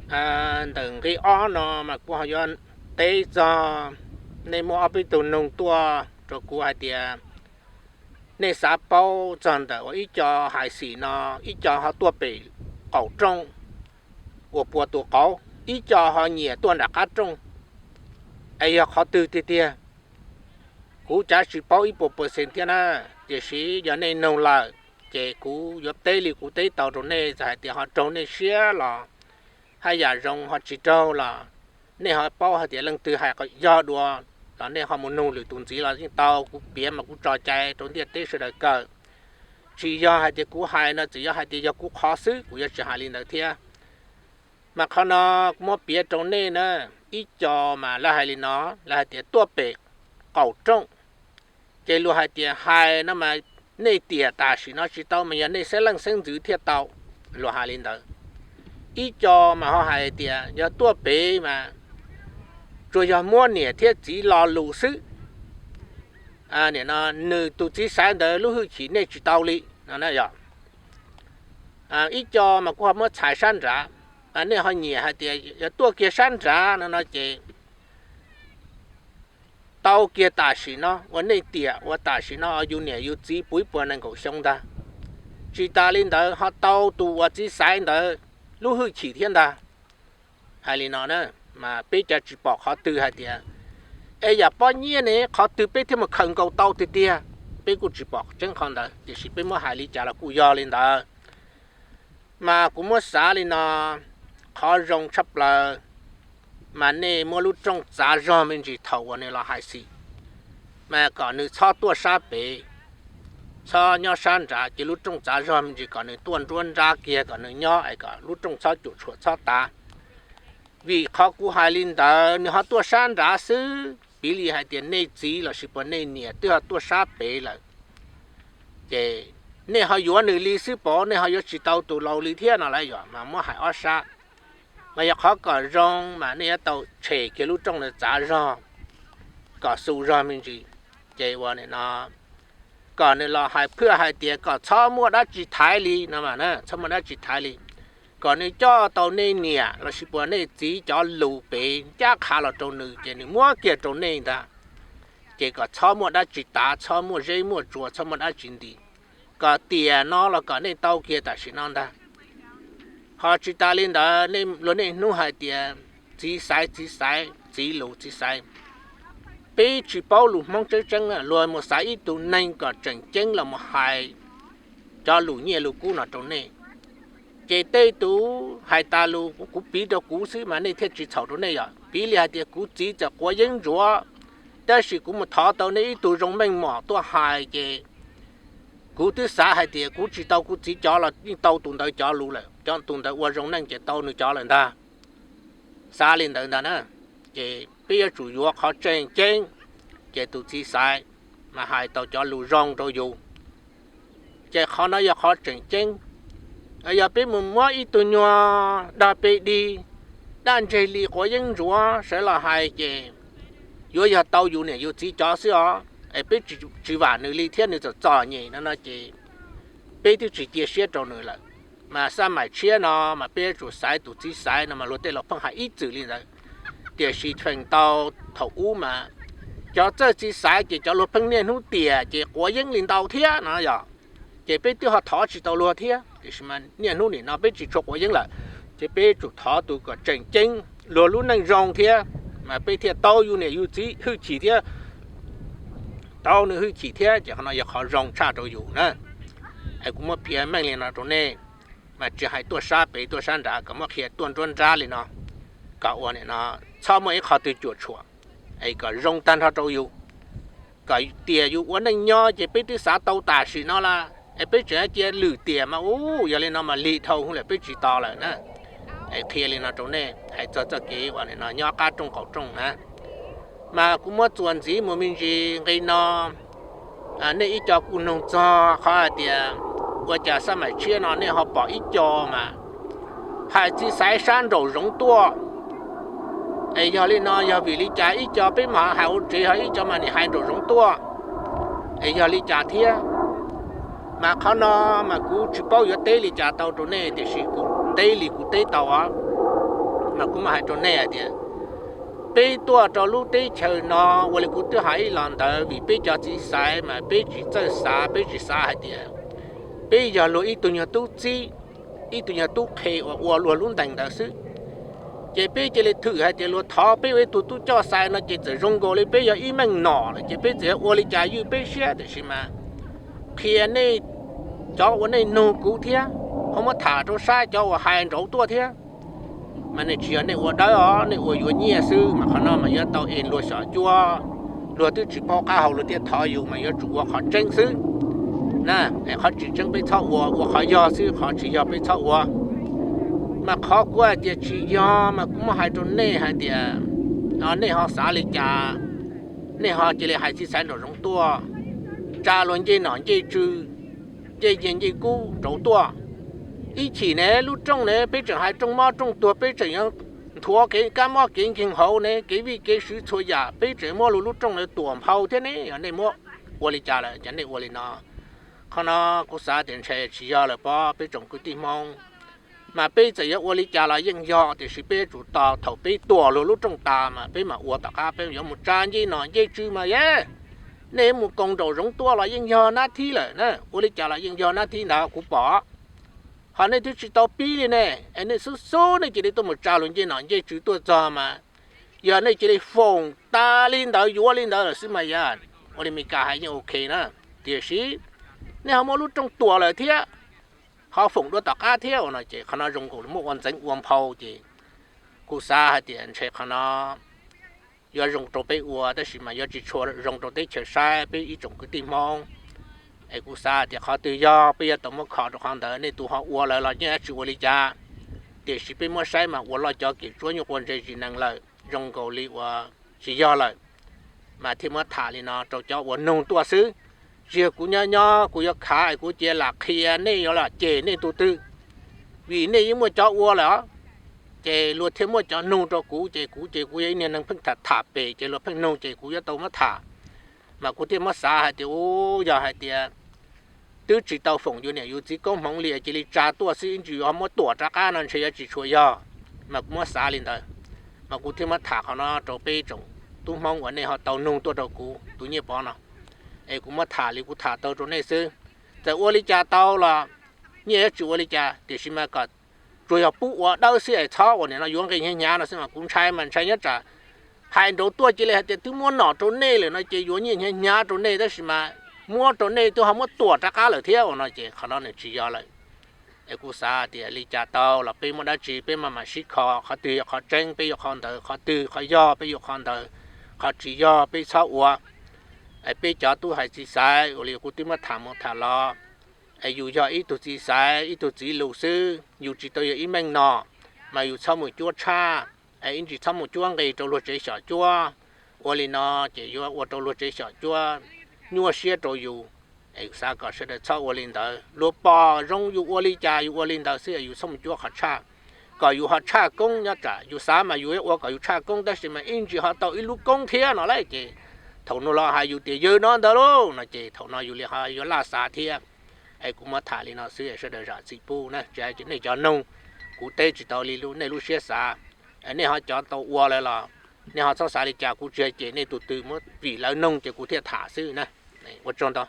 Ntawm nqe ob no mas kuv ho yuav teb txog, nej muaj ob peb tug nug tuaj rau kuv hais tias nej xav paub txog ntawm uas ib co hais xim no, ib co ho tuaj pem qaum rooj uas puas tus qauv, ib co ho nyiam tuaj nram qab rooj, es yog qhov twg tiag tiag? Kuv cav tsis paub ib puas percent thiab na, tiam sis yog nej nug lawm ces kuv yuav teb li kuv teb tau rau nej, txawm hais tias ho raug nej siab los haj yam zoo, ho tsis raug los nej ho paub hais tias leej twg hais yog dua los nej ho mus nug lwm tus ntxiv los yeej tau. Kuv piav mas kuv tso cai rau ntiaj teb sawv daws kawm. Tsis yog hais tias kuv hais no txawm yog hais tias yog kuv qhov xwb kuv yuav tsis hais li ntawd thiab. Mas qhov no kuv muab piav rau nej na, ib co mas lawv hais li no, lawv hais tias tuaj pem qaum rooj, ces luag hais tias hais no mas nej tiam tam sim no tsis tau mas yog nej xeeb leej xeeb ntxwv thiaj tau, luag hais li ntawd. Ib co mas ho hais tias yog tuaj pem mas tsuas yog muab niam thiab txiv lo lus xwb, nim no nws tus txiv xaiv ntawd lub hwj chim nej tsis tau li no. Ib co mas kuj ho muab txhais sab nrad, nej ho nyiam hais tias yog tuaj kiag sab nrad no no ces tau kiag tam sim no ua nej tiam uas tam sim no yus niam yus txiv puv ib puas nees nkaum xyoo ntag. Tsis tas li ntawd ho tau tus uas txiv xaiv ntawd lub hwj chim thiab ntag. Hais li no na, mas peb cav tsis pom qhov twg hais tias es yam pob nyiaj ne qhov twg peb thiaj mus khaws nkaus tau tiag tiag. Peb kuj tsis pom tseeb qhov ntawd, tiam sis peb muab hais li cas los kuj yog li ntawd. Mas kuv muab xav li no, qhov zoo tshaj plaws mas nej muab lub rooj txav zog me ntsis thaum uas nws los hais xim, mas kom nws txhob tuaj sab pem, txhob nyob sab nrad, cia lub rooj txav zog me ntsis kom nws tuaj nruab nrab kiag kom nws nyob es kom lub rooj txhob cuam tshuam txhob tav. Vim qhov kuv hais li ntawd nws ho tuaj sab nrad xwb, piv li hais tias nej txiv lossis puas nej niam twb ho tuaj sab pem lawm, ces nej ho yuav nws li xwb pov, nej ho yuav tsis tau tus laus li thiab no lawm. Yog mas muab hais ob sab, mas yog qhov kom zoo mas nej yuav tau tshem kiag lub rooj ntawd txav zog kom xu zog me ntsis, ces ua nim no kom nws los hais phwj hais tias kom txhob muaj dab tsi thaiv li no, txhob muaj dab tsi thaiv li, kom nws coj tau nej niam lossis puas nej txiv cov lus pem ncaj qha los rau nws ces nws muab kiag rau nej ntag. Ces kom txhob muaj dab tsi tav, txhob muaj zeb muaj tsua, txhob muaj dab tsi nti, kom tiam no los kom nej tau kiag tam sim no ntag. Ho tsis tas li ntawd luag niaj hnub hais tias txiv xaiv, txiv xaiv, txiv lus, txiv xaiv. Peb tsis paub lus Hmoob tseeb tseeb, luag mus xaiv ib tug neeg kom tseem ceeb los mus hais cov lus nyiaj lus kub no rau nej. Ces tej tus hais tas lus kuv piv rau kuv xwb mas nej thiaj tsis txhaum rau nej yom. Piv li hais tias kuv txiv txawm quav yeeb ntsuav, tab sis kuv mus thov tau nej ib tug zoo meej mom tuaj hais ces kuv twb xav hais tias kuv tsis tau kuv txiv cov los yeej tau tus ntawd cov lus lawm, cov tus ntawd ua zoo neej ces tau nws cov lawm ntag. Xav li ntawd ntag na, ces peb yuav tsum yuav qhov tseem ceeb, ces tus txiv xaiv mas hais tau cov lus zoo rau yus. Ces qhov no yog qhov tseem ceeb. Yog peb mus muab ib tug nyuag dag pe dig, daj ntseg li quav yeeb ntsuav sawv los hais ces yuav yog tau yus niam yus txiv cov xwb os, es peb tsis vam nws li thiab nws txom txom nyem no no ces peb twb tsis cia siab rau nws lawm. Mas xaj maim tshiab no mas peb yuav tsum xaiv tus txiv xaiv no mas luag tej laus pheej hais ib txwm li ntawd. Tiam sis feem ntau thaum ub mas cov txawj txiv xaiv ces cov luag pheej niaj hnub tiam ces quav yeeb li ntau thiab no yog. Ces peb twb ho thov tsis tau luag thiab, tiam sis mas niaj hnub nim no peb tsis tshua quav yeeb lawm, ces peb tsum thov tus kom tseem ceeb luag lub neej zoo thiab, mas peb thiaj tau yus niam yus txiv hwj chim thiab, tau nws hwj chim thiab, ces qhov no yog qhov zoo tshaj rau yus na. Es kuv muab piav meej li no rau nej, mas tsis hais tuaj sab pem tuaj sab nrad, kom muab qhia tuaj nruab nrab li no, kom ua nim no txhob muaj ib qho twg cuam tshuam, es kom zoo tag nrho rau yus. Kom tias yus ua neej nyob ces peb twb xav tau tam sim no las, es peb tseem cia lwm tiam mas ub, yog li no mas lig dhau hwv lawm peb tsis tos lawm na. Es qhia li no rau nej hais txog txoj kev uas nim no nyob qab rooj qaum rooj na. Mas kuv muab txuas ntxiv mus me ntsis nqe no, nej ib co kuj nug txog qhov hais tias ua cas xab maim tshiab no nej ho pom ib co mas hais txiv xaiv sab nraum zoov tuaj. Es yog li no yog vim li cas ib co peb mas hais ua tsev, ho ib co mas nim hais nraum zoov tuaj, es yog li cas thiab? Mas qhov no mas kuv tsis paub yuav teb li cas tau rau nej, tiam sis kuv teb li kuv teb tau os. Mas kuv muab hais rau nej hais tias peb tuaj rau lub teb chaws no, ua li kuv twb hais ib los ntawd, vim peb cov txiv xaiv mas peb tsis txawj xav, peb tsis xav hais tias peb yog luag ib tug nyuag tub txib, ib tug nyuag tub qhe uas ua luag lub ntees ntawd xwb. Ces peb cia li thwm hais tias luag thov peb ua ib tug tub coj xaiv no ces txawm zoo nkaus li peb yog ib meej nom lawm, ces peb txawm yuav ua li cas ywj peb siab, tiam sis mas qhia nej cov uas nej nug kuv thiab, ho muab tham rau sab cov uas hais nraud tuaj thiab. Mas nej tsis yog nej ua dawb os, nej ua yuav nyiaj xwb, mas qhov no mas yuav tau es luag xyom cuab, luag twb tsis paub qab hau luag thiaj thov yus, mas yuav tsum ua qhov tseeb xwb na. Es qhov tsis tseeb peb txhob ua, ua qhov yog xwb, qhov tsis yog peb txhob ua. Mas qhov kuv hais tias tsis yog mas kuv muab hais rau nej hais tias nej ho xav li cas, nej ho cia li hais txiv xaiv nraum zoov tuaj, tsa luag ncej nom ncej tswv, ncej nyiaj ncej kub nraud tuaj. Ib chim ne lub rooj ne peb tseem hais rooj mob rooj tuag, peb tseem yuav nthuav kev kab mob kev nkeeg hauv ne, kev vij kev sw txhua yam, peb tseem muab luag lub rooj na tuam nphau thiab ne, yog nej muab ua li cas lawm ces nej ua li no. Qhov no kuv xav tias ntshe tsis yog lawm pob peb tsoom kwv tij Hmoob. Mas peb txawm yuav ua li cas los yeej yog, tiam sis peb yuav tsum tos thaum peb tuam luag lub rooj tas mas peb mam ua tom qab, peb yuav mus tsa ncej nom ncej tswv mas yog nej mus koom nraum zoov tuaj los yeej yog nab thib lawm na, ua li cas los yeej yog nab thib ntawd kuv pom. Ho nej twb tsis tau pib li ne, es nej xub xub nej cia li tuaj mus tsa luag ncej nom ncej tswv tuaj txog mas yog nej cia li foom tas li ntawd yuav li ntawd lawm xwb mas yog ua li Meskas hais yeej ok na. Tiam sis nej ho muab lub rooj tuam lawm thiab, ho foom dua tom qab thiab ua no ces qhov no zoo nkaus li muab ua ntxeev ua nphau ces kuv xav hais tias ntshe qhov no yuav zoo rau peb ua tab sis mas yuav tsis tshua zoo rau teb chaws saib peb ib tsoom kwv tij Hmoob. Es kuv xav tias qhov twg yog peb yuav tau muab kho rau qhov ntawd, nej tus ho ua lawm los yeej tsis ua li cas, tiam sis peb muab saib mas ua loj cov kem tsuab nyuj quav ntse zis nees lawm zoo nkaus li uas tsis yog lawm. Mas thiaj muab tham li no rau cov uas nug tuaj xwb. Tsis yog kuv nyob nyob kuv yuav khav es kuv cia lam qhia nej yuav los cem nej tus twg, vim nej yeej muaj cov ua lawm os. Ces luag thiaj muaj cov nug rau kuv ces kuv ces kuv yog ib niag neeg pheej tham tham pem ces luag pheej nug ces kuv yuav tau muab tham. Mas kuv thiaj muab xav hais tias u, yog hais tias twb tsis tau foom yus niam yus txiv koob hmoov li cia li tsa tuaj xwb ib ntsis yuav muab tuam rov qab no ntshe yuav tsis tshua yog. Mas kuv muab xav li ntawd, mas kuv thiaj muab tham qhov no rau peb tsoom tub Hmoob uas nej ho tau nug tuaj rau kuv tus Nyiaj Pov no. Es kuv muab tham li kuv tham tau rau nej xwb. Txawm ua li cas tau los, nej yuav tsum ua li cas tiam sis mas kom tsuas yog pub ua dawb xwb es txhob ua nim no yuav nqi hnyav hnyav no xwb mas kuv ntshai mas ntshai nyob tsam hais nraud tuaj cia li hais tias twb muab nom rau nej lawm no ces yuav nyiaj hnyav hnyav rau nej tab sis mas muab rau nej twb ho muab tuam rov qab lawm thiab ua no ces qhov no nws tsis yog lawm. Es kuv xav tias li cas tau los peb muaj dab tsi peb maj mam sib kho, qhov twg yog qhov tseeb peb yuav qhov ntawd, qhov twg qhov yog peb yuav qhov ntawd, qhov tsis yog peb txhob ua. Es peb cov tub hais txiv xaiv ua li kuv twb muab tham mus tham los, es yus yog ib tug txiv xaiv ib tug txiv lus xwb, yus tsis tau yog ib meej nom, mas yus txhob mus cuab tshaj, es ib ntsis txhob mus cuab nqis rau luag tsev xyom cuab. Ua li no ces yuav ua rau luag tsev xyom cuab nyuaj siab rau yus. Es xav kom sawv daws txhob ua li ntawd, luag pom zoo yus ua li cas yus ua li ntawd xwb, yus txhob mus cuab qhov tshaj, kom yus ho tshaj koob nyob tsam yus xav mas yus ua kom yus tshaj koob tab sis mas ib ntsis ho tau ib lub koob thiab no lauj. Ces thaum no los hais yus tias yawg no ntawd lauj no ces thaum no yus li ho yuav laj xav thiab. Es kuv muab tham li no xwb sawv daws zam txim pub na, tsis hais tias nej cov nug kuv teb tsis tau li nej lub siab xav. Nej ho cov tau ua lawm los nej ho txhob xav li cas, kuv tsis yog cem nej tus twg, muab vim lawv nug ces kuv thiaj tham xwb na. Ua tsaug ntau.